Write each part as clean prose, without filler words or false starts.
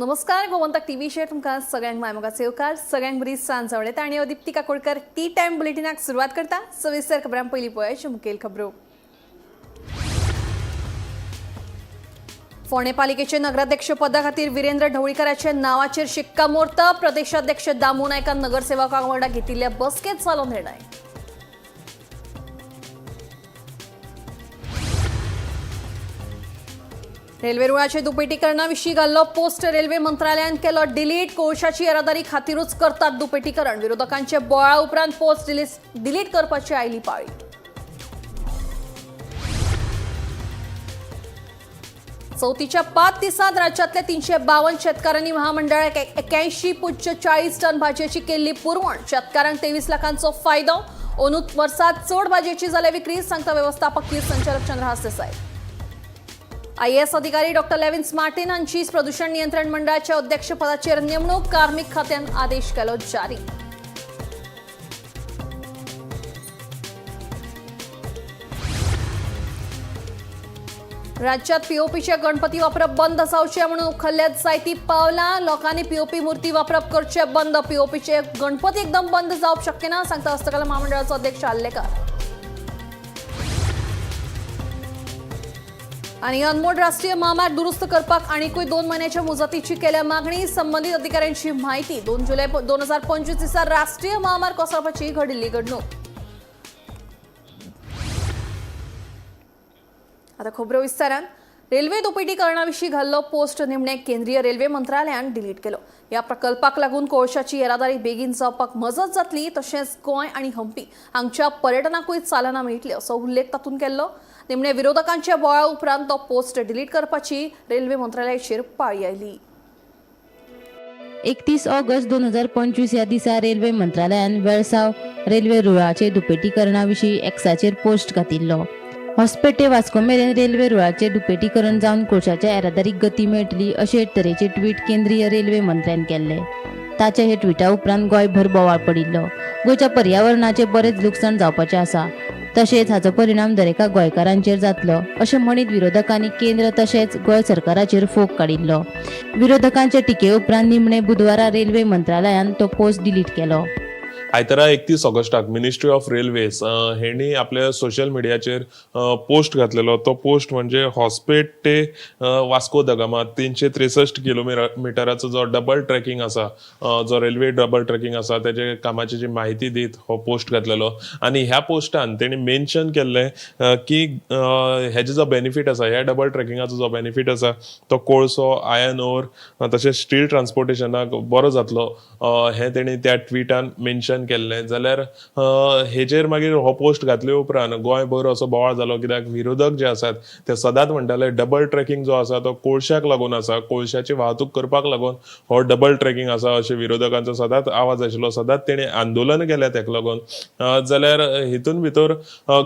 नमस्कार, गोमंतक टीव्हीचेर तुमकां सगळ्यांक मायमोगाचो येवकार. सगळ्यांक बरी सांज आवडटा आनी हांव दीप्ती काकोडकर टी टायम बुलेटिनाक सुरवात करता. सविस्तर खबरां पयलीं पळयाचे मुखेल खबरो. फोंडें पालिकेचे नगराध्यक्ष पदा खातीर विरेंद्र ढवळीकाराच्या नांवाचेर शिक्कामोर्तब. प्रदेशाध्यक्ष दामू नायकान नगरसेवकां वांगडा घेतिल्ल्या बसकेंत जालो निर्णय. रेल्वे रुळाचे दुपेटीकरणाविशीं घाल्लो पोस्ट रेल्वे मंत्रालयान केलो डिलीट. कोळशाची येरादारी खातीरूच करतात दुपेटीकरण. विरोधकांचे बोळा उपरांत पोस्ट डिलीट करपाची आयली पाळी. चवथीच्या 5 दिसांत राज्यातल्या 352 शेतकारांनी महामंडळाक 81.40 टन भाजयेची केल्ली पुरवण. शेतकारांक 23 लाखांचो फायदो. अंदू वर्सात चड भाजयेची जाल्या विक्री, सांगता व्यवस्थापकीय संचालक चंद्रहास देसाई. आयएएस अधिकारी डॉक्टर लेविन्स मार्टिन हांची प्रदूषण नियंत्रण मंडळाच्या अध्यक्षपदाचेर नेमणूक. कार्मिक खात्यान आदेश केलो जारी. राज्यात पीओपीचे गणपती वापरप बंद जावचे म्हणून उखल्ल्यात जायती पावलां. लोकांनी पीओपी मूर्ती वापरप करचे बंद. पीओपीचे गणपती एकदम बंद जावप शक्य ना, सांगता हस्तकला महामंडळाचो अध्यक्ष आर्लेकार. आनी अनमोड राष्ट्रीय महामार्ग दुरुस्त करपाक आनिकूय 2 म्हयन्याच्या मुजतीची केल्या मागणी. संबंदीत अधिकाऱ्यांची म्हायती. 2 जुलय 2025 दिसा राष्ट्रीय महामार्ग कोसळपाची घडिल्ली घडणूक. आता खबरो विस्तारान. रेल्वे दुपेटीकरणाविशीं घाल्लो पोस्ट निमणे केंद्रीय रेल्वे मंत्रालयान डिलीट केलो. ह्या प्रकल्पाक लागून कोळशाची येरादारी बेगीन जावपाक मजत जातली, तशेंच गोंय आनी हंपी हांगच्या पर्यटनाकूय चालना मेळटली असो उल्लेख तातूंत केल्लो. निमणे विरोधकांच्या बोळा उपरांत तो पोस्ट डिलीट करपाची रेल्वे मंत्रालयाचेर पाळी आयली. 31 ऑगस्ट 2025 ह्या दिसा रेल्वे मंत्रालयान वेळसाव रेल्वे रुळाचे दुपेटीकरणा विशीं एक्साचेर पोस्ट घातिल्लो. हॉस्पेटे वास्को मेरेन रेल्वे रुळाचे दुपेटीकरण जावन कोळशाच्या येरादारीक गती मेळटली अशे तरेचे ट्वीट केंद्रीय रेल्वे मंत्र्यान केल्ले. ताच्या हे ट्विटा उपरांत गोंयभर बोवाळ पडिल्लो. गोंयच्या पर्यावरणाचें बरेंच लुकसाण जावपाचें आसा, तशेंच हाचो परिणाम दरेका गोंयकारांचेर जातलो अशें म्हणीत विरोधकांनी केंद्र तशेंच गोंय सरकाराचेर फोग काडिल्लो. विरोधकांचे टिके उपरांत निमणे बुधवारा रेल्वे मंत्रालयान तो पोस्ट डिलीट केलो. आयतारा 31 ऑगस्टाक मिनिस्ट्री ऑफ रेल्वेज हेणी आपल्या सोशल मिडियाचेर पोस्ट घातलेलो. तो पोस्ट म्हणजे हॉस्पेट ते वास्को the Gama 363 किलोमिटराचो जो डबल ट्रॅकिंग आसा, जो रेल्वे डबल ट्रॅकिंग आसा, तेजे कामाची जी म्हायती दीत हो पोस्ट घातलेलो. आनी ह्या पोस्टान तेणी मेन्शन केल्लें की हेजो जो बेनिफीट आसा, ह्या डबल ट्रॅकिंगाचो जो बेनिफीट आसा तो कोळसो, आयर्न ओर तशेंच स्टील ट्रान्सपोर्टेशनाक बरो जातलो, हें तेणी त्या ट्विटान मेन्शन केल्लें. जाल्यार हेजेर मागीर हो पोस्ट घातले उपरांत गोंयभर असो बोवाळ जालो, कित्याक विरोधक जे आसात ते सदांच म्हणटाले डबल ट्रॅकिंग जो आसा तो कोळशाक लागून आसा, कोळशाची वाहतूक करपाक लागून हो डबल ट्रॅकिंग आसा अशें विरोधकांचो सदांच आवाज आशिल्लो. सदांच तेणी आंदोलन केलें तेका लागून. जाल्यार हितून भितर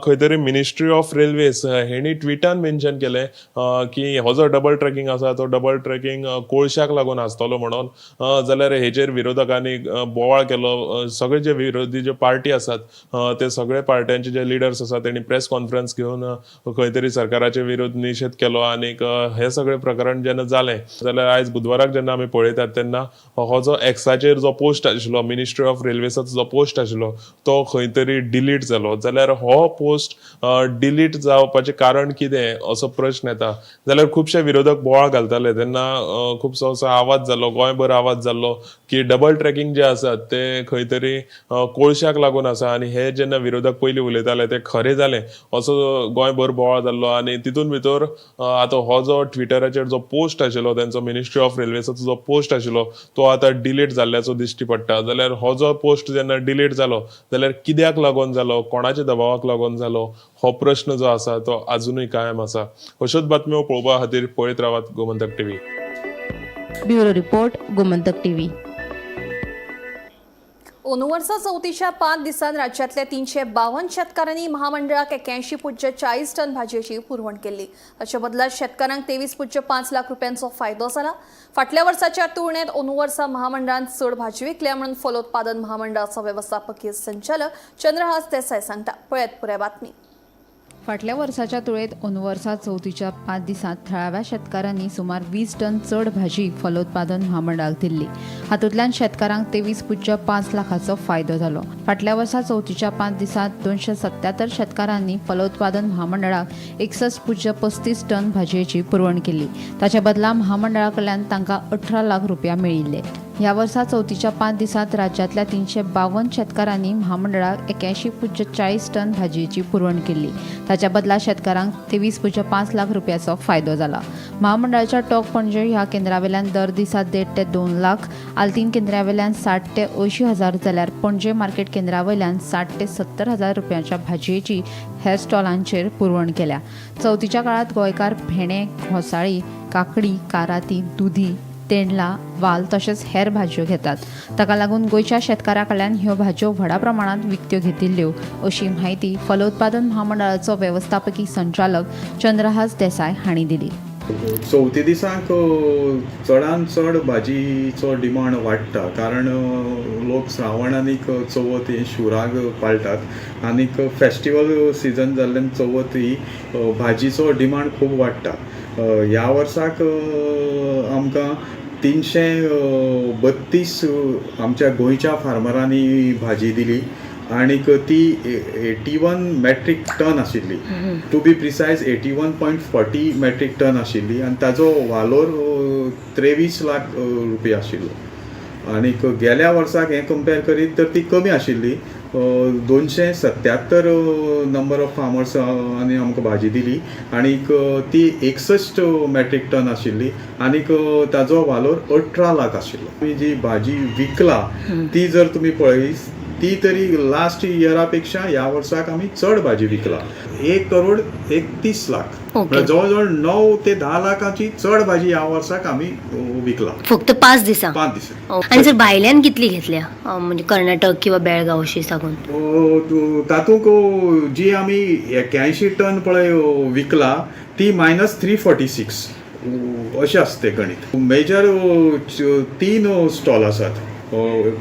खंय तरी मिनिस्ट्री ऑफ रेल्वेज हेणी ट्विटान मेन्शन केलें की हो जो डबल ट्रॅकिंग आसा तो डबल ट्रॅकिंग कोळशाक लागून आसतलो म्हणून. जाल्यार हेजेर विरोधकांनी बोवाळ केलो. सगळे जे विरोधी जे पार्टी आसात ते सगळे पार्ट्यांचे जे लिडर्स आसात तेणी प्रेस कॉन्फरन्स घेवन खंय तरी सरकाराचे विरोध निशेध केलो. आनीक हे सगळे प्रकरण जेन्ना जालें जाल्यार आयज बुधवाराक जेन्ना आमी पळयतात तेन्ना हो जो एक्साचेर जो पोस्ट आशिल्लो, मिनिस्ट्री ऑफ रेल्वेसाचो जो पोस्ट आशिल्लो तो खंय तरी डिलीट जालो. जाल्यार हो पोस्ट डिलीट जावपाचें कारण कितें असो प्रश्न येता. जाल्यार खुबशे विरोधक बोवाळ घालताले तेन्ना खुबसो असो आवाज जालो, गोंयभर आवाज जाल्लो की डबल ट्रॅकिंग जे आसात ते खंय तरी कोळशाक लागून आसा आनी हे जेन्ना विरोधक पयलीं उलयताले ते खरें जालें असो गोंयभर बोवाळ जाल्लो. आनी तितून भितर आतां हो जो ट्विटराचेर जो पोस्ट आशिल्लो तेंचो, मिनिस्ट्री ऑफ रेल्वेसाचो जो पोस्ट आशिल्लो तो आतां डिलीट जाल्ल्याचो दिश्टी पडटा. जाल्यार हो जो पोस्ट जेन्ना डिलीट जालो जाल्यार कित्याक लागून जालो, कोणाच्या दबावाक लागून जालो, हो प्रश्न जो आसा तो आजुनूय कायम आसा. अश्योच बातम्यो पळोवपा खातीर पळयत रावात Gomantak TV. Bureau report, Gomantak TV. अंदू वर्सा चवथीच्या 5 दिसांत राज्यांतल्या 352 शेतकारांनी महामंडळाक 81.40 टन भाजयेची पुरवण केल्ली. ताचे बदला शेतकारांक 23.5 लाख रुपयांचो फायदो जाला. फाटल्या वर्साच्या तुळनेत अंदू वर्सा महामंडळान चड भाजी विकल्या म्हणून फलोत्पादन महामंडळाचो वेवस्थापकीय संचालक चंद्रहास देसाय सांगता. पळयात पुराय बातमी. फाटल्या वर्साच्या तुळेंत अंदू वर्सा चवथीच्या 5 दिसांत थळाव्या शेतकारांनी सुमार 20 टन चड भाजी फलोत्पादन म्हामंडळाक दिल्ली. हातूंतल्यान शेतकारांक 23.5 लाखाचो फायदो जालो. फाटल्या वर्सा चवथीच्या 5 दिसांत 277 शेतकारांनी फलोत्पादन म्हामंडळाक 61.35 टन भाजयेची पुरवण केली. ताच्या बदला म्हामंडळा कडल्यान तांकां 18 लाख रुपया मेळिल्ले. ह्या वर्सा चवथीच्या 5 दिसांत राज्यांतल्या 352 शेतकारांनी म्हामंडळाक 81.40 टन भाजयेची पुरवण केली. ताच्या बदला शेतकारांक 23.5 लाख रुपयाचो फायदो जाला. म्हामंडळाच्या टोक पणजे ह्या केंद्रावेल्यान दर दिसा 1.5 ते 2 लाख, आल्तीन केंद्रावेल्यान 60 ते 80 हजार, जाल्यार पणजे मार्केट केंद्रावयल्यान 60 ते 70 हजार रुपयांच्या भाजयेची हेर स्टॉलांचेर पुरवण केल्या. चवथीच्या काळात गोंयकार भेणे, घोसाळी, काकडी, काराती, दुदी, तेंडला, वाल तशेंच हेर भाजयो घेतात. ताका लागून गोंयच्या शेतकारां कडल्यान ह्यो भाजयो व्हडा प्रमाणांत विकत्यो घेतिल्ल्यो अशी म्हायती फलोत्पादन म्हामंडळाचो वेवस्थापकी संचालक चंद्रहास देसाय हांणी दिली. चवथी दिसाक चडान चड भाजीचो डिमांड वाडटा, कारण लोक श्रावण आनीक चवथ हे शिवराग पाळटात आनीक फेस्टिवल सिजन जाल्ल्यान चवथ ही भाजीचो डिमांड खूब वाडटा. ह्या वर्साक आमकां 332 आमच्या गोंयच्या फार्मरांनी भाजी दिली आनीक ती 81 मॅट्रीक टन आशिल्ली. To be precise 81.40 matric ton आशिल्ली आनी ताजो वालोर 23 लाख रुपया आशिल्लो. आनीक गेल्या वर्साक हें कंपेर करीत तर ती कमी आशिल्ली. 277 नंबर ऑफ फार्मर्स आनी आमकां भाजी दिली आनीक ती 61 मॅट्रीक टन आशिल्ली आनीक ताजो वालोर 18 लाख आशिल्लो. आमी जी भाजी विकला ती जर तुमी पळयत ती तरी लास्ट इयरा पेक्षा ह्या वर्साक आमी चड भाजी विकला. 1 करोड 31 लाख, म्हळ्यार जवळ जवळ 9 ते 10 लाखाची चड भाजी ह्या वर्साक आमी विकला. फक्त 5 दिसां? 5 दिसां. आनी सर भायल्यान कितली घेतल्या, म्हणजे कर्नाटक किंवा बेळगांव अशी सागून? तातूंक जी आमी 81 टन पळय विकला ती -346 अशें आसा तें गणीत. मेजर 3 स्टॉल आसात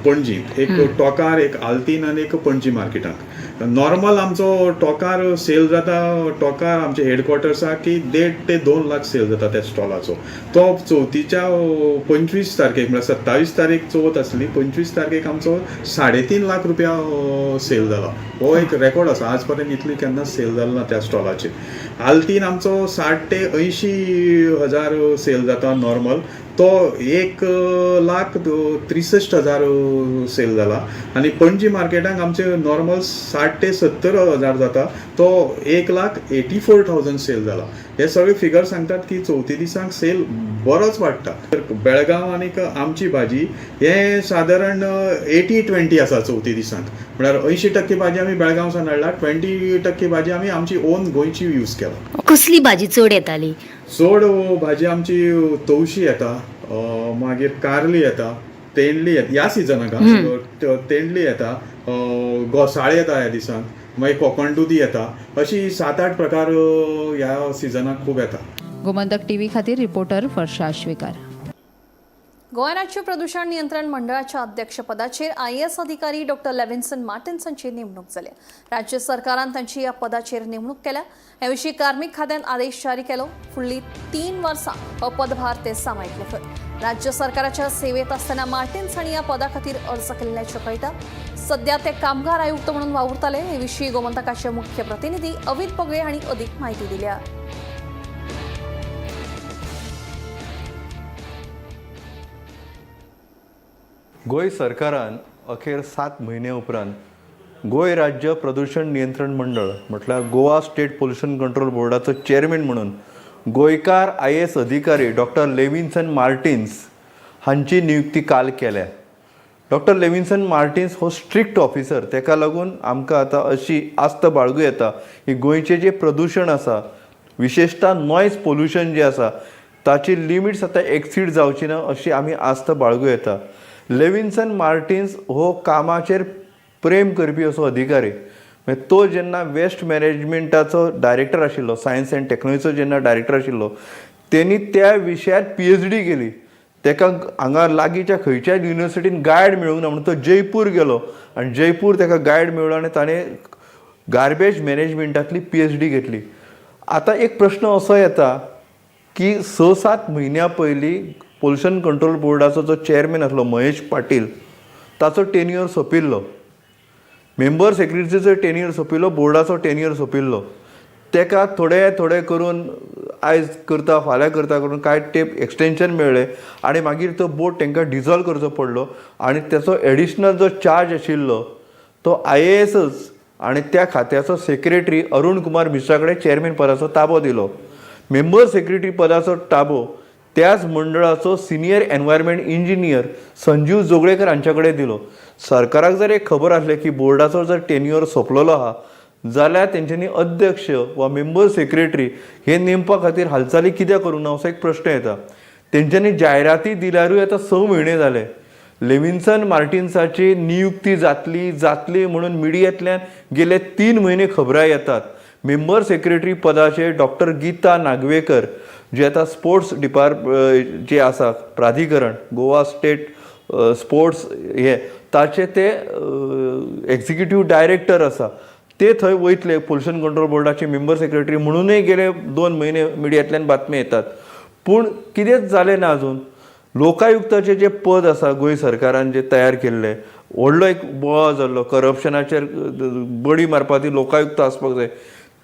पणजींत, एक टोकार, एक आल्तीन आनी एक पणजी मार्केटाक. नॉर्मल आमचो टोकार सेल जाता, टोकार आमचे हेडक्वॉर्टर्साक की 1.5 ते 2 लाख सेल जाता त्या स्टॉलाचो. तो चवथीच्या 25 तारखेक, म्हळ्यार 27 तारीख चवथ आसली, 25 तारखेक आमचो 3.5 लाख रुपया सेल जाला. हो एक रेकॉर्ड आसा, आज पर्यंत इतली केन्नाच सेल जालो ना त्या स्टॉलाचेर. आल्तीन आमचो 60 ते 80 हजार सेल जाता नॉर्मल, तो 1,63,000 सेल जाला. आनी पणजी मार्केटाक आमचे नॉर्मल 60 ते 70 हजार जाता, तो 1,84,000 सेल जाला. हे सगळे फिगर सांगतात की चवथी दिसांक सेल बरोच वाडटा. तर बेळगांव आनीक आमची भाजी हे सादारण 80-20 आसा चवथी दिसांक, म्हळ्यार 80% भाजी आमी बेळगांव सावन हाडला, 20% भाजी आमी आमची ओन गोंयची यूज केला. कसली भाजी चड येताली? चड भाजी आमची तवशी येता, मागीर कारली येता, तेंडली येता ह्या सिजनाक, तेंडली येता, घोसाळे येता ह्या दिसांक, मागीर कोकण दुदी येता. अशी 7-8 प्रकार ह्या सिजनाक खूब येता. गोमंतक टीव्ही खातीर रिपोर्टर वर्षा आश्वेकर. गोंय राज्य प्रदूषण नियंत्रण मंडळाच्या अध्यक्षपदाचेर IAS अधिकारी डॉक्टर लेव्हिन्सन मार्टिन्स हांची नेमणूक जाल्या. राज्य सरकारान तांची ह्या पदाचेर नेमणूक केल्या. हे विशीं कार्मीक खात्यान आदेश जारी केलो. फुडली 3 वर्सां हो पदभार ते सांबाळटले खंय. राज्य सरकाराच्या सेवेत आसतना मार्टिन्स हांणी ह्या पदा खातीर अर्ज केल्ल्याचें कळटा. सध्या ते कामगार आयुक्त म्हणून वावुरताले. हे विशीं गोमंतकाचे मुख्य प्रतिनिधी अवित पगळे हांणी अधिक माहिती दिल्या. गोंय सरकारान अखेर 7 म्हयने उपरांत गोंय राज्य प्रदूषण नियंत्रण मंडळ म्हटल्यार गोवा स्टेट पोल्युशन कंट्रोल बोर्डाचो चेअरमॅन म्हणून गोंयकार IAS अधिकारी डॉक्टर लेविन्सन मार्टिन्स हांची नियुक्ती काल केल्या. डॉक्टर लेविन्सन मार्टिन्स हो स्ट्रिक्ट ऑफिसर, तेका लागून आमकां आतां अशी आस्त बाळगूं येता की गोंयचें जें प्रदूशण आसा, विशेशता नॉयज पोल्युशन जें आसा, ताची लिमिट्स आतां एक्सीड जावची ना अशी आमी आस्त बाळगूं येता. लेविन्सन मार्टिन्स हो कामाचेर प्रेम करपी असो अधिकारी. मागीर तो जेन्ना वेस्ट मॅनेजमेंटाचो डायरेक्टर आशिल्लो, सायन्स एंड टॅक्नोलॉजीचो जेन्ना डायरेक्टर आशिल्लो, तेणी त्या विशयात PhD केली. तेका हांगा लागींच्या खंयच्याय युनिवर्सिटीन गायड मेळूंक ना म्हणून तो जयपूर गेलो आनी जयपूर तेका गायड मेळ्ळो आनी ताणें गार्बेज मॅनेजमेंटांतली PhD घेतली. आतां एक प्रश्न असो येता की 6-7 म्हयन्या पयलीं पोल्युशन कंट्रोल बोर्डाचो जो चेअरमॅन आसलो महेश पाटील ताचो टेन्युअर सोंपिल्लो, मेंबर सेक्रेटरीचो टेन्युअर सोंपिल्लो, बोर्डाचो टेन्युअर सोंपिल्लो. तेका थोडे थोडे करून आयज करता फाल्यां करता करून कांय तेंप एक्सटेंशन मेळ्ळें आनी मागीर तो बोर्ड तांकां डिजॉल्व करचो पडलो आनी तेचो एडिशनल जो चार्ज आशिल्लो तो IASच आनी त्या खात्याचो सेक्रेटरी अरुण कुमार मिश्रा कडेन चेअरमॅन पदाचो ताबो दिलो. मेंबर सेक्रेटरी पदाचो ताबो त्याच मंडळाचो senior environment engineer Sanjeev Joglekar हांचे कडेन दिलो. सरकाराक जर एक खबर आसलें की बोर्डाचो जर टेन्युअर सोंपलेलो आहा जाल्यार तेंच्यांनी अध्यक्ष वा मेंबर सेक्रेटरी हे नेमपा खातीर हालचाली कित्याक करूंक ना असो एक प्रश्न येता. तेंच्यांनी जायराती दिल्यारूय आतां 6 म्हयने जाले. लेविन्सन मार्टिन्साची नियुक्ती जातली जातली म्हणून मिडियांतल्यान गेले 3 म्हयने खबरां येतात. मेंबर सेक्रेटरी पदाचे डॉक्टर गीता नागवेकर जे आतां स्पोर्ट्स जे आसा प्राधिकरण गोवा स्टेट स्पोर्ट्स हे ताचे ते एक्झिक्युटीव डायरेक्टर आसा, ते थंय वयतले पोल्युशन कंट्रोल बोर्डाचे मेंबर सेक्रेटरी म्हणूनय गेले 2 म्हयने मिडियांतल्यान बातमी येतात. पूण कितेंच जालें ना अजून. लोकायुक्ताचें जें पद आसा गोंय सरकारान जें तयार केल्लें, व्हडलो एक बोवाळ जाल्लो करप्शनाचेर बडी मारपा ती लोकायुक्त आसपाक जाय,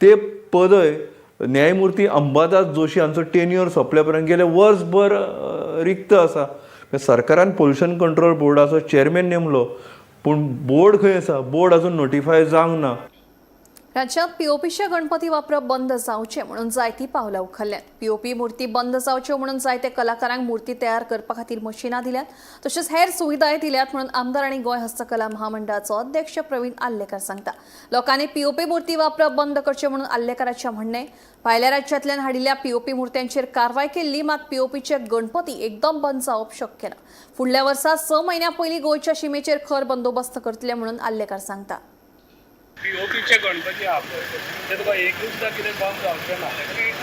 ते पदय न्यायमुर्ती अंबादास जोशी हांचो टेन्युअर सोंपल्या उपरांत गेले वर्सभर रिक्त आसा. सरकारान पोल्युशन कंट्रोल बोर्डाचो चेअरमॅन नेमलो पूण बोर्ड खंय आसा, बोर्ड अजून नोटिफाय जावंक ना. राज्यात पीओपीचे गणपती वापरप बंद जावचे म्हणून जायती पावलां उखल्ल्यात. पीओपी मूर्ती बंद जावच्यो म्हणून जायते कलाकारांक मूर्ती तयार करपा खातीर मशिनां दिल्यात, तशेंच हेर सुविधाय दिल्यात म्हणून आमदार आनी गोंय हस्तकला महामंडळाचो अध्यक्ष प्रवीण आर्लेकार सांगता. लोकांनी पीओपी मूर्ती वापरप बंद करचें म्हणून आर्लेकाराचें म्हणणें. भायल्या राज्यांतल्यान हाडिल्ल्या पीओपी मूर्त्यांचेर कारवाय केल्ली, मात पीओपीचे गणपती एकदम बंद जावप शक्य ना. फुडल्या वर्सा 6 म्हयन्यां पयलीं गोंयच्या शिमेचेर खर बंदोबस्त करतले म्हणून आर्लेकार सांगता. पीओपीचे गणपती आहा पळय ते तुका एकूच सुद्दां कितें बंद जावचें ना.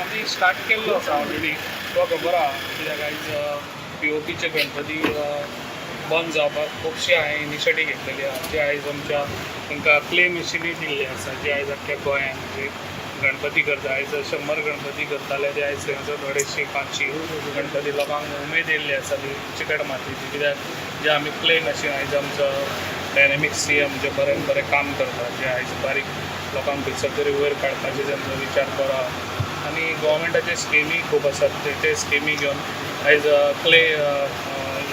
आमी स्टार्ट केल्लो आसा ऑलरेडी, तुका खबर आहा कित्याक आयज पीओपीचे गणपती बंद जावपाक खुबशी हांवें इनिशिएटीव घेतलेली आहा, जी आयज आमच्या तांकां क्ले मशिनूय दिल्ली आसा, जी आयज आख्ख्या गोंयांत म्हणजे गणपती करता. आयज 100 गणपती करताले ते आयज थंयसर 250 500 गणपती लोकांक उमेद येयल्ली आसा ती चिकट मातयेची, कित्याक जे आमी क्ले मशीन आयज आमचो डायनेमीक CM जे बरें बरें काम करता, जे आयज बारीक लोकांक खंयसर तरी वयर काडपाचे तेंचो विचार बरो आहा. आनी गोवोरमेंटाचे स्किमी खूब आसात, ते स्किमी घेवन आयज क्ले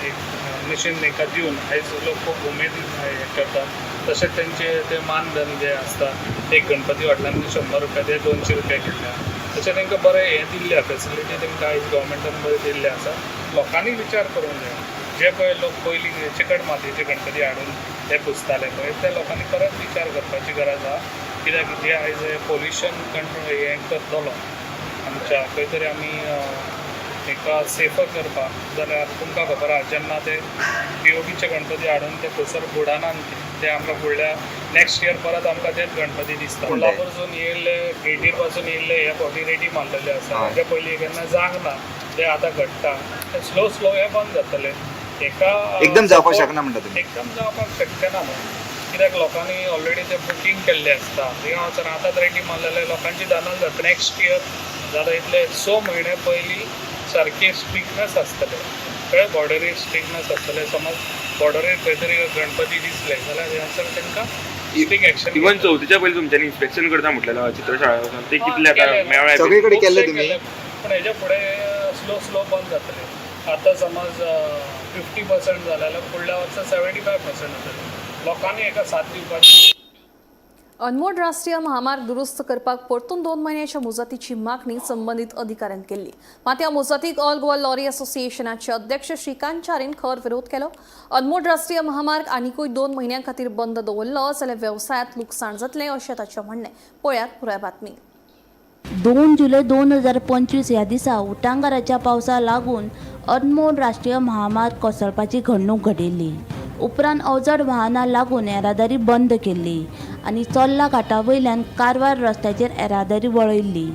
एक मशीन तांकां दिवन आयज लोक खूब उमेदीन हें करता. तशेंच तेंचे ते मानधन जे आसता एक गणपती हाडल्यान 100 रुपया ते 200 रुपया घेतल्या, तशें तांकां बरें हें दिल्लें आसा, फेसिलिटी तांकां आयज गोवोरमेंटान बरें दिल्लें आसा. लोकांनी विचार करूंक जाय, जे पळय लोक पयलीं चिकट मातयेचे गणपती हाडून ते पुजताले पळय त्या लोकांनी परत विचार करपाची गरज आहा, कित्याक जे आयज पोल्युशन कंट्रोल हें करतलो आमच्या खंय तरी आमी हेका सेफर करपाक जाल्यार तुमकां खबर आहा जेन्ना ते पीओपीचे गणपती हाडून ते खंयसर बुडानात ते आमकां फुडल्या नेक्स्ट इयर परत आमकां तेच गणपती दिसता. कोल्हापूरसून येयल्ले गेटीर पासून येयल्ले हे फावटी रेडी मारलेले आसा, हेच्या पयलीं केन्ना जावंक ना, ते आतां घडटा. स्लो स्लो हे बंद जातले. एका एकदम जावपाक शकना म्हणटा तुमी? एकदम जावपाक शक्य ना न्हू, कित्याक लोकांनी ऑलरेडी ते बुकींग केल्लें आसता. थिंगा वचून आतांच रेडी मारलेले लोकांची दानल जाता. नेक्स्ट इयर जाता इतले 6 म्हयने पयलीं सारकी स्ट्रिक्टनेस आसतले, कळ्ळें, बॉर्डरीर स्ट्रिक्टनेस आसतले. समज बॉर्डरीर खंय तरी गणपती दिसले जाल्यार थंयसर तांकां स्ट्रिक्ट एक्शन. इवन चवथीच्या पयलीं तुमच्यांनी इन्स्पेक्शन करता म्हटलें चित्रशाळा वचून, ते कितले आतां मेळ्ळें? सगळे कडेन केल्लें तुमी? पूण हेच्या फुडें स्लो स्लो बंद जातले. आतां समज 50% जालें जाल्यार फुडल्या वर्सा 75% जातलें. लोकांनी हेका साथ दिवपाची. अनमोड राष्ट्रीय महामार्ग दुरुस्त करपाक परतून 2 म्हयन्याच्या मुजतीची मागणी संबंदीत अधिकाऱ्यान केल्ली. मात ह्या मुजतीक ऑल गोवा लॉरी असोसिएशनाचे अध्यक्ष श्रीकांत च्यारीन खर विरोध केलो. अनमोड राष्ट्रीय महामार्ग आनिकूय 2 म्हयन्यां खातीर बंद दवरलो जाल्यार वेवसायांत लुकसाण जातलें अशें ताचें म्हणणें. पळयात पुराय बातमी. 2 जुलय 2025 ह्या दिसा उटांगाराच्या पावसा लागून अनमोड राष्ट्रीय महामार्ग कोसळपाची घडणूक घडिल्ली. उपरांत अवजड वाहनां लागून येरादारी बंद केल्ली आनी चोर्ला घाटा वयल्यान कारवार रस्त्याचेर येरादारी वळयल्ली.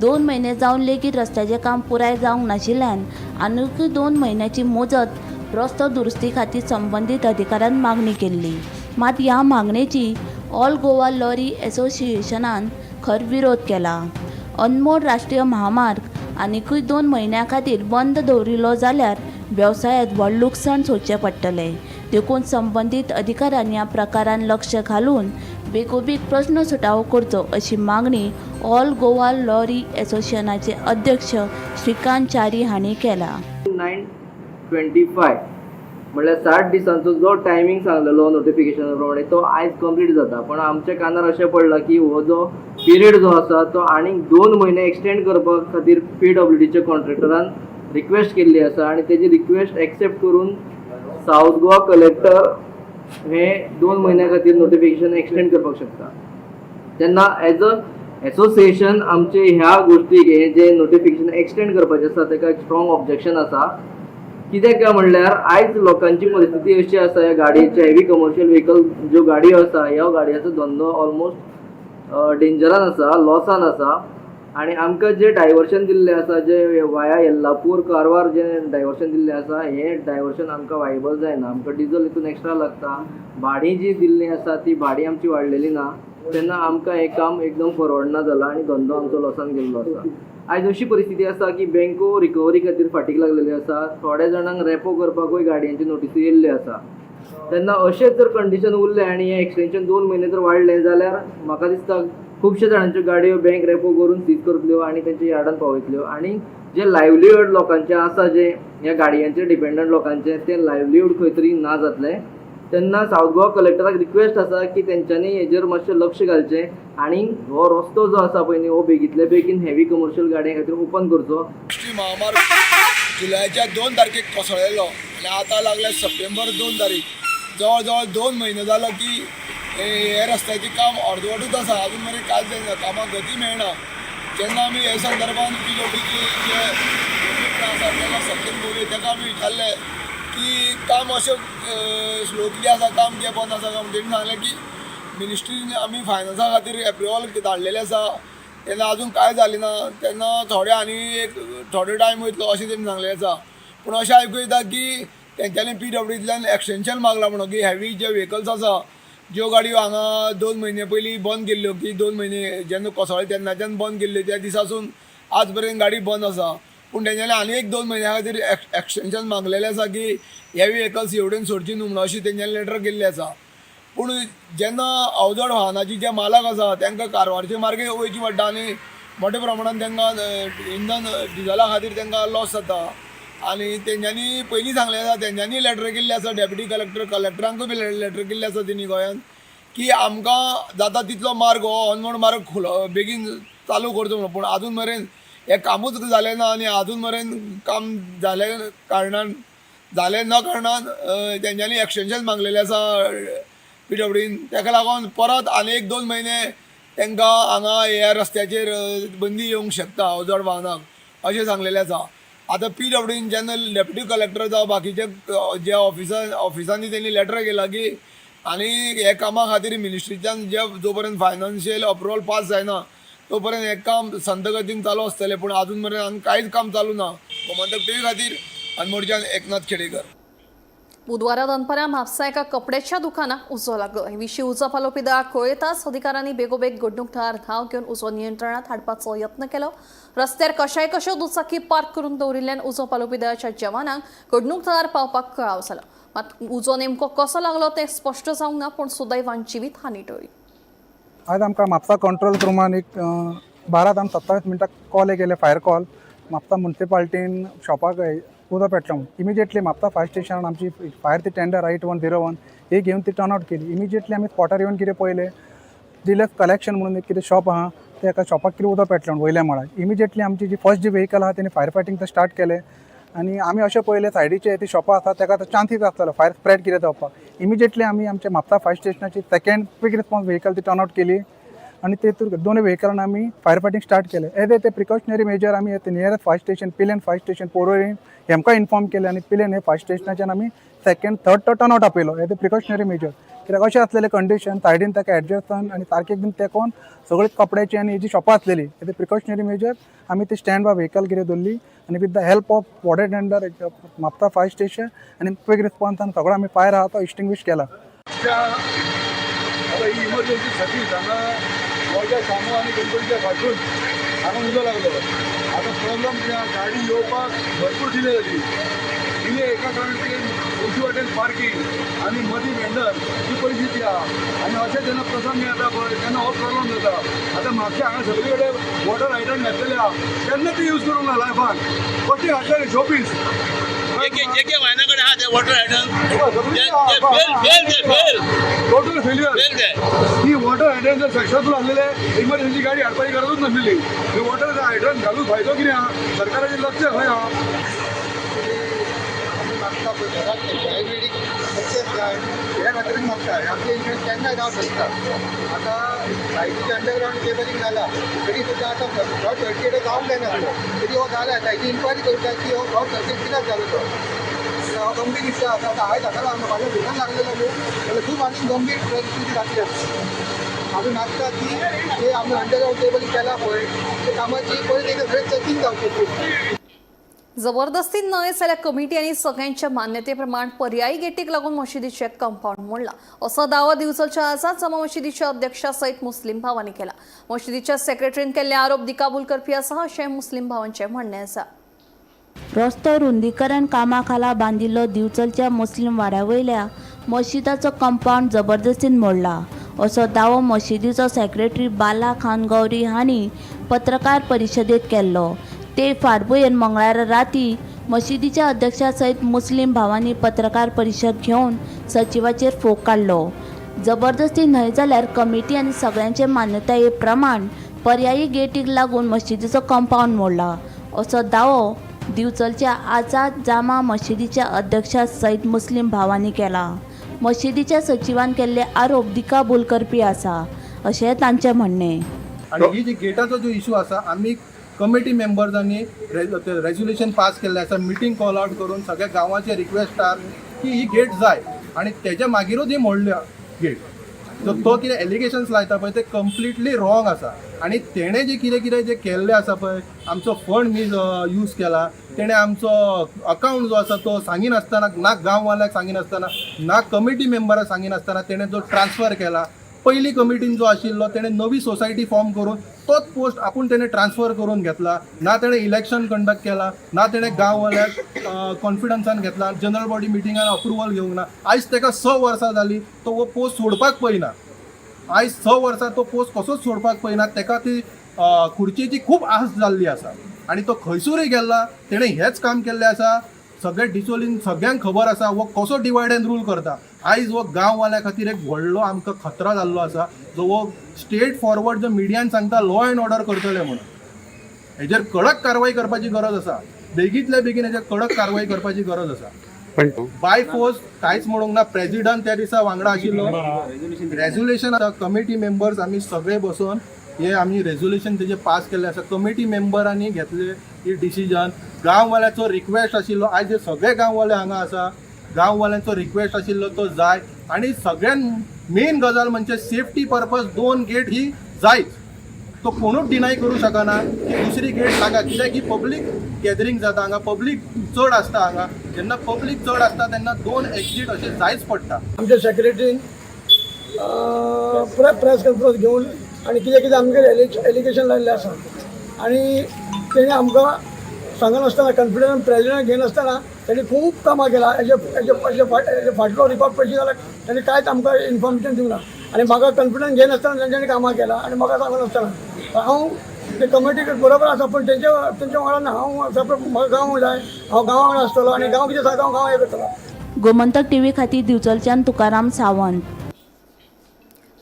2 म्हयने जावन लेगीत रस्त्याचें काम पुराय जावंक नाशिल्ल्यान आनिकूय 2 म्हयन्याची मुजत रस्तो दुरुस्ती खातीर संबंदीत अधिकाऱ्यान मागणी केल्ली. मात ह्या मागणेची ऑल गोवा लॉरी असोसिएशनान खर विरोध केला. अनमोड राष्ट्रीय महामार्ग आनिकूय 2 म्हयन्यां खातीर बंद दवरिल्लो जाल्यार वेवसायांत व्हड लुकसाण सोंसचें पडटलें. देखून संबंदीत अधिकाऱ्यांनी ह्या प्रकारान लक्ष घालून बेगोबेग प्रस्न सुटावो करचो अशी मागणी ऑल गोवा लॉरी असोसिएशनाचे अध्यक्ष श्रीकांत च्यारी हांणी केला. 925 म्हणल्यार 60 दिसांचो जो टायमींग सांगलेलो नोटिफिकेशना प्रमाणे तो आयज कंप्लीट जाता. पण आमच्या कानार अशें पडलां की हो जो पिरियड जो आसा तो आनीक 2 म्हयने एक्सटेंड करपा खातीर पीडब्ल्यूडीच्या कॉन्ट्रॅक्टरान रिक्वेस्ट केल्ली आसा आनी तेजी रिक्वेस्ट एक्सेप्ट करून सावथ गोवा कलेक्टर हे 2 म्हयन्या खातीर नोटिफिकेशन एक्सटेंड करपाक शकता. तेन्ना एज अ एसोसिएशन आमचे ह्या गोश्टीक हे जे नोटिफिकेशन एक्सटेंड करपाचें आसा ताका एक स्ट्रॉंग ऑब्जेक्शन आसा. कित्याक काय म्हणल्यार आयज लोकांची परिस्थिती अशी आसा, ह्या गाडयेचे हेवी कमर्शियल व्हेकल ज्यो गाडयो आसा ह्या गाडयांचो धंदो ऑलमोस्ट डेंजरान आसा, लॉसान आसा. आनी आमकां जें डायवर्शन दिल्लें आसा, जें वाया येल्लापूर कारवार जें डायवर्शन दिल्लें आसा, हें डायवर्शन आमकां वायबल जायना. आमकां डिजल हितून एक्स्ट्रा लागता, भाडीं जी दिल्लीं आसा ती भाडीं आमची वाडलेली ना. तेन्ना आमकां हें काम एकदम परवडना जालां आनी धंदो आमचो लॉसान गेल्लो आसा. आयज अशी परिस्थिती आसा की बँको रिकवरी खातीर फाटीक लागलेल्यो आसा, थोड्या जाणांक रेपो करपाकूय गाडयांची नोटिसी येयल्ल्यो आसा. तेन्ना अशेंच जर कंडिशन उरलें आनी हें एक्सटेंशन 2 म्हयने जर वाडलें जाल्यार म्हाका दिसता खुबशे जाणांच्यो गाडयो बँक रेपो करून सीज करतल्यो आनी तेंच्या यार्डान पावयतल्यो. आनी जे लायवलीहूड लोकांचें आसा, जे ह्या गाडयांचेर डिपेंडंट लोकांचें, तें लायवलीहूड खंय तरी ना जातलें. तेन्ना सावथ गोवा कलेक्टराक रिक्वेस्ट आसा की तेंच्यांनी हेजेर मातशें लक्ष घालचें आनी हो रस्तो जो आसा पळय न्ही हो बेगींतल्या बेगीन हेवी कमर्शियल गाडयां खातीर ओपन करचो. राष्ट्रीय महामार्ग जुलयाच्या 2 तारखेक कोसळ्ळेलो आनी आतां लागल्या सप्टेंबर 2 तारीख, जवळ जवळ 2 म्हयने जालो की हे रस्त्याचें काम अर्दवटूच आसा, अजून मेरेन कांयच जायना, कामाक गती मेळना. जेन्ना आमी हे संदर्भान पीडब्ल्यूडीचे जे आसा तेका सत्यम बोरये ताका आमी विचारलें की काम अशें स्लो कितें आसा, काम कितें बंद आसा काय म्हणून. तेणी सांगलें की मिनिस्ट्रीन आमी फायनान्सा खातीर एप्रुवल धाडलेलें आसा, तेन्ना अजून कांय जालें ना, तेन्ना थोडे आनी एक थोडो टायम वयतलो अशें तेणी सांगलें आसा. पूण अशें आयकूं येता की तेंच्यांनी पीडब्ल्यूडींतल्यान एक्सटेंशन मागलां म्हणून की हेवी जे व्हेकल्स आसा, ज्यो गाडयो हांगा 2 म्हयने पयलीं बंद केल्ल्यो, की 2 म्हयने जेन्ना कोसळ्ळे तेन्नाच्यान बंद केल्ल्यो, त्या दिसासून आज पर्यंत गाडी बंद आसा. पूण तेंच्यांनी आनी एक 2 म्हयन्या खातीर एक्सटेंशन मागलेलें आसा की हेवी व्हेकल्स हेवटेन सोडची न्हू म्हणून अशी तेंच्यांनी लेटर केल्ली आसा. पूण जेन्ना अवजड वाहनाची जे मालक आसा तांकां कारवारचे मार्गे वयची पडटा आनी मोठ्या प्रमाणान तांकां इंधन डिजला खातीर तांकां लॉस जाता. आनी तेंच्यांनी पयलीं सांगलें आसा, तेंच्यांनी लेटर केल्ली आसा डेप्युटी कलेक्टर, कलेक्टरांकूय बी लेटर केल्ली आसा तेणी गोंयांत की आमकां जाता तितलो मार्ग हो अनमोड मार्ग खुलो बेगीन चालू करचो म्हणून. पूण आजून मेरेन हें कामूच जालें ना आनी आजून मेरेन काम जालें कारणान जालें ना कारणान तेंच्यांनी एक्सटेंशन मागलेलें आसा पीडब्ल्यूडीन. ताका लागून परत आनी एक 2 म्हयने तांकां हांगा ह्या रस्त्याचेर बंदी येवंक शकता अवजड वाहनांक अशें सांगलेलें आसा. आतां पीडब्ल्यूडीन जेन्ना डेप्युटी कलेक्टर जावं बाकीचे जे ऑफिसांनी तेणी लेटर केला की आनी हे कामा खातीर मिनिस्ट्रीच्यान जे जो पर्यंत फायनान्शियल अप्रुवल पास जायना तो पर्यंत हें काम संत गतीन चालू आसतलें. पूण आजून मेरेन हांगा कांयच काम चालू ना. गोमंतक टीव्ही खातीर अनमोडच्यान एकनाथ खेडेकर. बुधवारा दनपारां म्हापसा एका कपड्याच्या दुकानाक उजो लागलो. हे विशीं उजो पालोवपी दळाक कळयताच अधिकाऱ्यांनी बेगोबेग घडणूक थळार धांव घेवन उजो नियंत्रणात हाडपाचो यत्न केलो. रस्त्यार कशाय कश्यो दुचाकी पार्क करून दवरिल्ल्यान उजो पालोवपी दळाच्या जवानांक घडणूक थळार पावपाक कळाव जालो. मात उजो नेमको कसो लागलो तें स्पश्ट जावंक ना, पूण सुदैवान जिवीत हानी टळ्ळी. आज आमकां म्हापसा कंट्रोल रुमान एक 12:27 कॉल केले, फायर कॉल. म्हापसा मुन्सिपाल्टीन शॉपाक उजो पेटलो म्हणून. इमिजिएटली म्हापसा फायर स्टेशनान आमची फायर ती टेंडर 8101 ही घेवन ती टर्न आवट केली. इमिजिएटली आमी स्पॉटार येवन कितें पळयलें, डिलक्स कलेक्शन म्हणून एक कितें शॉप आहा, ते एका शॉपाक कितें उदक पेटलें म्हणून वयल्या मळार. इमिजिएटली आमची जी फर्स्ट जी व्हेकल आहा तेणी फायर फायटींग ते स्टार्ट केलें आनी आमी अशें पळयलें सायडीचे ती शॉपां आसा ताका आतां चान्सीस आसतलो फायर स्प्रेड कितें जावपाक. इमिजिएटली आमी आमच्या म्हापसा फायर स्टेशनाची सेकंड क्वीक रिस्पॉन्स व्हेकल ती टर्न आवट केली आनी ते दोनूय व्हेकलान आमी फायर फायटींग स्टार्ट केलें. एज ए ते प्रिकॉशनरी मेजर आमी nearest fire station Pilerne fire station Porvorim हेमकां इन्फॉर्म केलें आनी पिलेन हे फायर स्टेशनाच्यान आमी सेकंड थर्ड तो टर्न आवट आपयलो एज ए प्रिकॉशनरी मेजर. कित्याक अशें आसलेलें कंडिशन सायडीन ताका एडजस्टन आनी सारकें एकदम तेकोन सगळी कपड्याची आनी हेजी शॉपां आसलेली. एज ए प्रिकॉशनरी मेजर आमी ती स्टँड बाय व्हेकल कितें दवरली आनी with the help of water tender Mapusa fire station आनी क्वीक रिस्पॉन्सान सगळो आमी फायर आहा तो एक्सटिंग्विश केला. आतां ही इमर्जन्सी सगळीच हांगा गोंयच्या शामू आनी गणपतीच्या फाटून हांगा उजो लागलो. आतां प्रॉब्लम कितें आहा, गाडी येवपाक भरपूर डिले जाली. डिले एका कारण की उजवी वाटेन पार्किंग आनी मदीं वेंडर ही परिस्थिती आहा. आनी अशें जेन्ना प्रसंग येता पळय तेन्ना हो प्रॉब्लम जाता. आतां म्हापशा हांगा सगळे कडेन वॉटर हायड्रंट घातलेले आहा, तेन्ना ती यूज करूंक ना लायफान कशें घातलेले शोपीस टोटल फेल्युअर. ही वॉटर हायड्रंट जर सक्सेसफूल आसलेले इमर्जन्सी गाडी हाडपाची गरजूच नासलेली. ही वॉटर हायड्रंट घालून फायदो कितें आहा, सरकाराचें लक्ष खंय आहा. आमी मागता पळय घरात आयुर्वेदीक सक्सेस जाय ह्या खातीर मागता. आमचे इन्शुरन्स केन्नाय जावंक शकता. आतां लायटीचें अंडरग्रावंड केबलिंग जाला तरी सुद्दां आतां शॉर्ट सर्कीट जावंक जायना तरी हो जाला. ताची इन्क्वायरी करता की हो शॉर्ट सर्कीट कित्याक जालो तो. हो गंभीर विशय आसा. आतां आयज हांगा म्हाज्या भितर लागलेलो न्हू जाल्यार खूब आनी गंभीर परिस्थिती जातली आसा. आमी मागता की ते आमी अंडरग्रावंड केबलिंग केला पळय ते कामाची पळय तेका सगळें चॅकींग जावचें. जबरदस्ती न्हय जाल्यार कमिटी आनी सगळ्यांच्या मान्यतेप्रमाण पर्यायी गेटीक लागून मशिदीचें कंपाऊंड मोडलां असो दावो दिवचलच्या आझाद जमा मशिदीच्या अध्यक्षा सयत मुस्लीम भावांनी केला. मशिदीच्या सेक्रेटरीन केल्ले आरोप दिकाभूल करपी आसा अशें मुस्लीम भावांचें म्हणणें आसा. रस्तो रुंदीकरण कामा खाला बांदिल्लो दिवचलच्या मुस्लीम वाड्या वयल्या मशिदाचो कंपाऊंड जबरदस्तीन मोडला असो दावो मशिदीचो सेक्रेटरी बाला खान गौरी हांणी पत्रकार परिशदेत केल्लो. ते फाटभुंयेर मंगळारा राती मशिदीच्या अध्यक्षा सयत मुस्लीम भावांनी पत्रकार परिशद घेवन सचिवाचेर फोग काडलो. जबरदस्ती न्हय जाल्यार कमिटी आनी सगळ्यांचे मान्यताये प्रमाण पर्यायी गेटीक लागून मशिदीचो कंपाऊंड मोडला असो दावो दिवचलच्या आझाद जामा मशिदीच्या अध्यक्षा सयत मुस्लीम भावांनी केला. मशिदीच्या सचिवान केल्ले आरोप दिकाभूल करपी आसा अशें तांचें म्हणणें. आनी ही जी गेटाचो जो इशू आसा, आमी कमिटी मेंबर्सांनी रेजोल्युशन पास केल्लें आसा, मिटींग कॉल आवट करून सगळ्या गांवाचे रिक्वेस्टार की ही गेट जाय आनी तेज्या मागीरूच ही मोडल्या गेट. सो तो कितें एलिगेशन्स लायता पळय ते कंप्लिटली रॉंग आसा. आनी तेणें जे कितें कितें जें केल्लें आसा पळय, आमचो फंड मीस यूज केला तेणें, आमचो अकावंट जो आसा तो सांगिनासतना, ना गांववाल्याक सांगिनासतना, ना कमिटी मेंबराक सांगिनासतना तेणें जो ट्रान्सफर केला. पयली कमिटीन जो आशिल्लो तेणें नवी सोसायटी फॉर्म करून तोच पोस्ट आपूण तेणें ट्रान्सफर करून घेतला. ना तेणें इलेक्शन कंडक्ट केला, ना तेणें गांववाल्याक कॉन्फिडन्सान घेतला, जनरल बॉडी मिटिंगान अप्रुवल घेवंक ना. आयज तेका 6 वर्सां जालीं तो हो पोस्ट सोडपाक पळयना. आयज 6 वर्सां तो पोस्ट कसोच सोडपाक पळयना. तेका ती खुर्चेची खूब आस जाल्ली आसा आनी तो खंयसरूय गेल्ला तेणें हेंच काम केल्लें आसा. सगळे डिचोलीन सगळ्यांक खबर आसा हो कसो डिवायड एंड रूल करता. आयज हो गांववाल्या खातीर एक व्हडलो आमकां खतरा जाल्लो आसा, जो हो स्ट्रेट फॉरवर्ड जो मिडियान सांगता लॉ एंड ऑर्डर करतले म्हणून. हेजेर कडक कारवाय करपाची गरज आसा, बेगींतल्या बेगीन हेजेर कडक कारवाय करपाची गरज आसा. बाय फोर्स कांयच म्हणूंक ना. प्रेजिडंट त्या दिसा वांगडा आशिल्लो. रेजोल्युशन कमिटी मेंबर्स आमी सगळे बसून हे आमी रेजोल्युशन तेजे पास केल्लें आसा. कमिटी मेंबरांनी घेतले ही डिसिजन. गांववाल्याचो रिक्वेस्ट आशिल्लो, आयज हे सगळे गांववाले हांगा आसा, गांववाल्यांचो रिक्वेस्ट आशिल्लो तो जाय. आनी सगळ्यात मेन गजाल म्हणजे सेफ्टी पर्पज 2 गेट ही जायच, तो कोणूच डिनाय करूं शकना की दुसरी गेट नाका. कित्याक ही पब्लीक गॅदरींग जाता हांगा, पब्लीक चड आसता हांगा. जेन्ना पब्लीक चड आसता तेन्ना 2 एक्झीट अशें जायच पडटा. आमच्या सेक्रेटरीन प्रेस कॉन्फरन्स घेवन आनी कितें कितें आमगेर एलिगेशन लायिल्लें आसा आनी तेणें आमकां सांगनासतना, कॉन्फिडन्स प्रेजिडेंट घेयनासतना तेणी खूब कामां केलां. हेजे हेजे हेजे फाटलो रिकॉर्ड पळयशी जाल्यार तेणी कांयच आमकां इन्फॉर्मेशन दिवंक ना आनी म्हाका कॉन्फिडन्स घेयनासतना तेंच्यांनी कामां केलां आनी म्हाका सांगनासतना. हांव ते कमिटी बरोबर आसा पूण तेंच्या वांगडा ना. हांव सेपरेट, म्हाका गांव जाय, हांव गांवा वांगडा आसतलो आनी गांव कितें सांगता हांव गांव हें करतलो. गोमंतक टीव्ही खातीर दिवचलच्यान तुकाराम सावंत.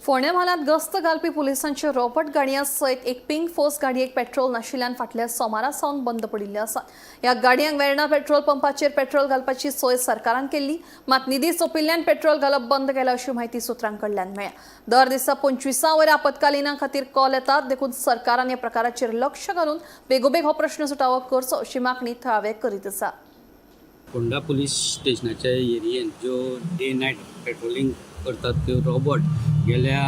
फोंड्या म्हालांत गस्त घालपी पुलिसांच्यो रोबोट गाडयां सयत एक पिंक फोर्स गाडयेक पेट्रोल नाशिल्ल्यान फाटल्या सोमारा सावन बंद पडिल्ल्यो आसात. ह्या गाडयांक वेर्णा पेट्रोल पंपाचेर पेट्रोल घालपाची सोय सरकारान केल्ली, मात निधी सोंपिल्ल्यान पेट्रोल घालप बंद केलां अशी म्हायती सुत्रां कडल्यान मेळ्ळ्या. दर दिसा 25 वयर आपत्कालिना खातीर कॉल येतात, देखून सरकारान ह्या प्रकाराचेर लक्ष घालून बेगोबेग हो प्रश्न सुटावो करचो अशी मागणी थळावे करीत आसा. फोंडा पुलीस स्टेशनाच्या एरियेन ज्यो डे नायट पेट्रोलिंग करतात त्यो रोबोट गेल्या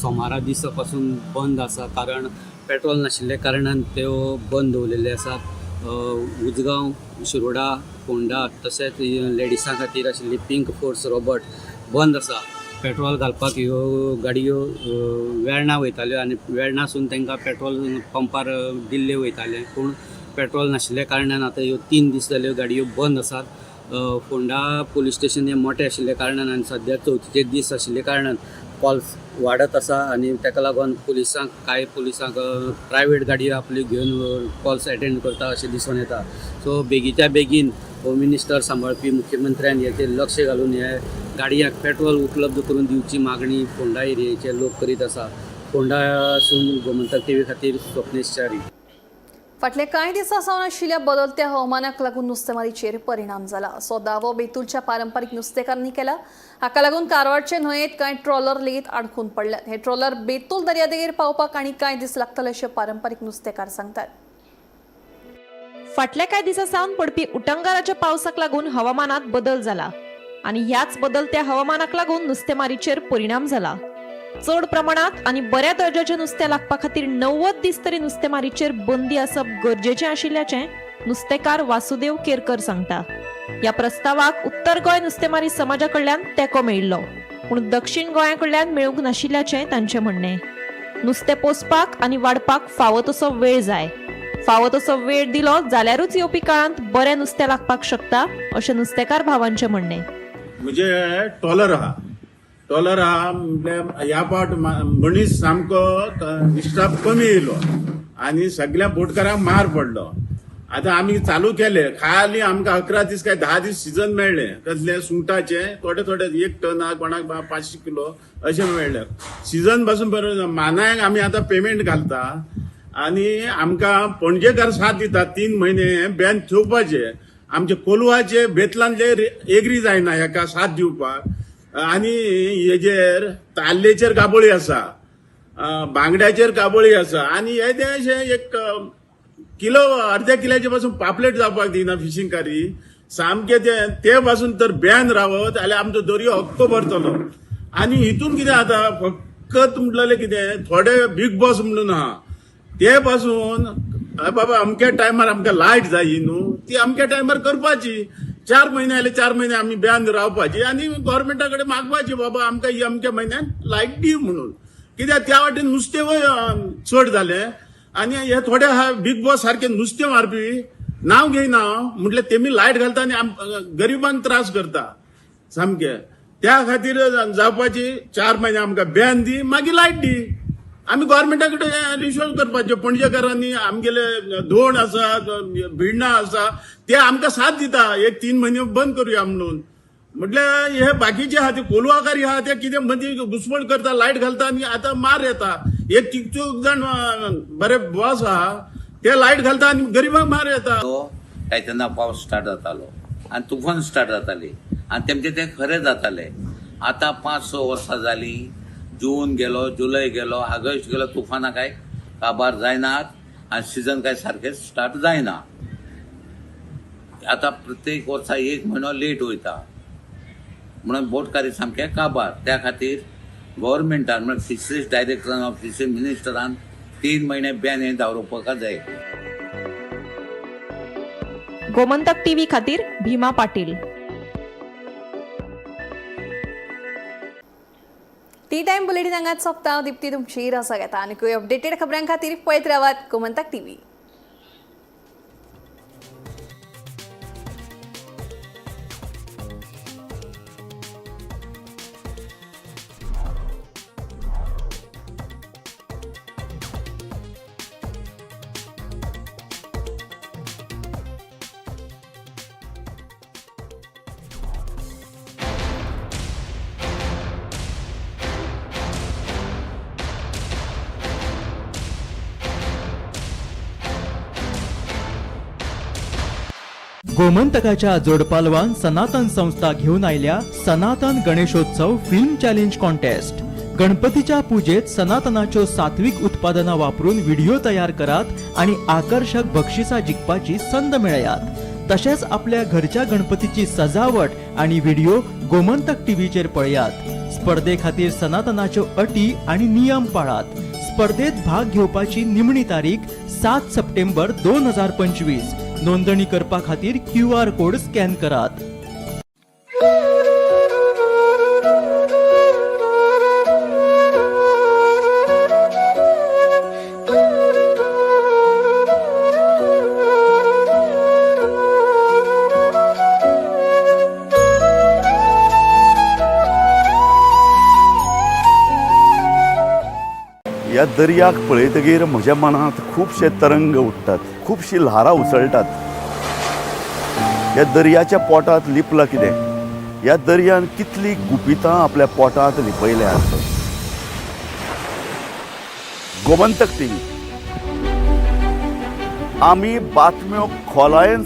सोमारा दिसा पासून बंद आसा, कारण पेट्रोल नाशिल्ल्या कारणान त्यो बंद दवरलेले आसात. उजगांव, शिरोडा, फोंडा तशेंच लेडिसां खातीर आशिल्ली पिंक फोर्स रोबोट बंद आसा. पेट्रोल घालपाक ह्यो गाडयो वेर्णा वयताल्यो आनी वेर्णासून तांकां पेट्रोल पंपार दिल्ले वयतालें, पूण पेट्रोल नाशिल्ल्या कारणान आतां ह्यो 3 दीस जाल्यो गाडयो बंद आसात. फोंडा पुलीस स्टेशन हें मोटें आशिल्ल्या कारणान आनी सद्या चवथीचे दीस आशिल्ल्या कारणान कॉल्स वाडत आसा आनी ताका लागून पुलिसांक कांय पुलिसांक प्रायवेट गाडयो आपल्यो घेवन कॉल्स एटेंड करता अशें दिसून येता. सो बेगीच्या बेगीन होम मिनिस्टर सांबाळपी मुख्यमंत्र्यान हेचेर लक्ष घालून हे गाडयांक पेट्रोल उपलब्ध करून दिवची मागणी फोंडा एरियेचे लोक करीत आसा. फोंडासून गोमंतक टीव्ही खातीर स्वप्नेश च्यारी. फाटल्या कांय दिसां सावन आशिल्ल्या बदलत्या हवामानाक लागून नुस्तेमारीचेर परिणाम जाला असो दावो बेतूलच्या पारंपारीक नुस्तेकारांनी केला. हाका लागून कारवारचे न्हंयेत कांय ट्रॉलर लेगीत आडखून पडल्यात. हे ट्रॉलर बेतूल दर्यादेगेर पावपाक आनी कांय दीस लागतले अशें पारंपारीक नुस्तेकार सांगतात. फाटल्या कांय दिसां सावन पडपी उटंगाराच्या पावसाक लागून हवामानात बदल जाला आनी ह्याच बदलत्या हवामानाक लागून नुस्तेमारीचेर परिणाम जाला. चड प्रमाणात आनी बऱ्या दर्जाचें नुस्तें लागपा खातीर 90 दीस तरी नुस्तेमारीचेर बंदी आसप गरजेचें आशिल्ल्याचें नुस्तेकार वासुदेव केरकर सांगता. ह्या प्रस्तावाक उत्तर गोंय नुस्तेमारी समाजा कडल्यान तेंको मेळिल्लो, पूण दक्षिण गोंया कडल्यान मेळूंक नाशिल्ल्याचें तांचें म्हणणें. नुस्तें पोसपाक आनी वाडपाक फावो तसो वेळ जाय. फावो तसो वेळ दिलो जाल्यारूच येवपी काळांत बरें नुस्तें लागपाक शकता अशें नुस्तेकार भावांचें म्हणणें. म्हणजे ट्रॉलर आहा, ट्रॉलर आहा म्हटल्यार ह्या फावट मनीस सामको स्टाफ कमी येयलो आनी सगळ्या बोटकारांक मार पडलो. आतां आमी चालू केले खाली आमकां 11 दीस काय 10 दीस सिजन मेळ्ळे. कसले सुंगटाचे थोडे थोडे 1 टन कोणाक 500 किलो अशें मेळ्ळे. सिजन पासून बरें मानायक आमी आतां पेमेंट घालता आनी आमकां पणजेकार साथ दिता. 3 म्हयने बॅन थेवपाचे आमचे कोलवाचे बेतलांतले एग्री जायना हेका साथ दिवपाक. आनी हेजेर ताल्लेचेर काबोळी आसा, बांगड्याचेर काबोळी आसा आनी हे ते अशें एक किलो अर्द्या किलाचे पासून पापलेट जावपाक दिना फिशींग कारी सामके ते पासून तर बॅन रावत जाल्यार आमचो दर्यो हक्क भरतलो. आनी हितून कितें जाता फकत म्हटलें कितें थोडे बीग बॉस म्हणून आहा ते पासून बाबा अमक्या टायमार आमकां लायट जाय न्हू ती अमक्या टायमार करपाची. 4 म्हयने आले 4 म्हयने आमी बॅन रावपाची आनी गव्हर्मेंटा कडेन मागपाची बाबा आमकां ही अमक्या म्हयन्यान लायट दी म्हणून. कित्याक त्या वाटेन नुस्तें चड जालें आनी हे थोडे आहा बीग बॉस सारके नुस्तें मारपी नांव घेयना म्हटल्यार तेमी लायट घालता आनी गरिबांक त्रास करता सामके. त्या खातीर जावपाची 4 म्हयने आमकां बॅन दी मागीर लायट दी. आमी गव्हर्मेंटा कडेन रिश्वास करपाचे. पणजेकारांनी आमगेले धोण आसा भिडणां आसा ते आमकां साथ दिता एक 3 म्हयने बंद करुया म्हणून. म्हटल्यार हे बाकीचे आहा ते कोलवाकारी आहा ते कितें मदीं घुसमट करता लायट घालता आनी आतां मार येता. एक कितक्यो जाण बरे बॉस आहा ते लायट घालता आनी गरिबांक मार येता. काय तेन्ना पावस स्टार्ट जातालो आनी तुफान स्टार्ट जाताली आनी तेमचे ते खरें जाताले. आतां 5-6 वर्सां जालीं, जून गेलो, जुलय गेलो, ऑगस्ट गेलो, तुफानां काय काबार जायनात आनी सिजन काय सारकें स्टार्ट जायना. आतां प्रत्येक वर्सा 1 म्हयनो लेट वयता म्हणून बोटकारी सामके काबार. त्या खातीर गव्हर्मेंटान म्हळ्यार फिशरीज डायरेक्टरान फिशरीज मिनिस्टरान 3 म्हयने बॅन हें दवरपाक जाय. गोमंतक टीव्ही खातीर भीमा पाटील. टी टायम बुलेटीन हांगाच सोंपता. दीप्ती तुमची रजा घेता आनी अपडेटेड खबरां खातीर पळयत रावात गोमंतक टीव्ही. गोमंतकाच्या जोडपालवान सनातन संस्था घेऊन आयल्या सनातन गणेशोत्सव फिल्म चॅलेंज कॉन्टेस्ट. गणपतीच्या पूजेत सनातनाच्यो सात्विक उत्पादनां वापरून व्हिडिओ तयार करात आणि आकर्षक बक्षिसां जिखपाची संद मेळयात. तशेंच आपल्या घरच्या गणपतीची सजावट आणि व्हिडिओ गोमंतक टीव्हीचेर पळयात. स्पर्धे खातीर सनातनाच्यो अटी आणि नियम पाळात. स्पर्धेत भाग घेवपाची निमणी तारीख 7 सप्टेंबर 2025. नोंदणी करपा खातीर QR code scan करात. ह्या दर्याक पळयतगीर म्हज्या मनांत खुबशे तरंग उठ्ठात, खुबशीं ल्हारां उसळटात. ह्या दर्याच्या पोटांत लिपलां कितें? ह्या दर्यान कितलीं गुपितां आपल्या पोटांत लिपयल्यात? गोमंतक टीव्ही, आमी बातम्यो खोलायेन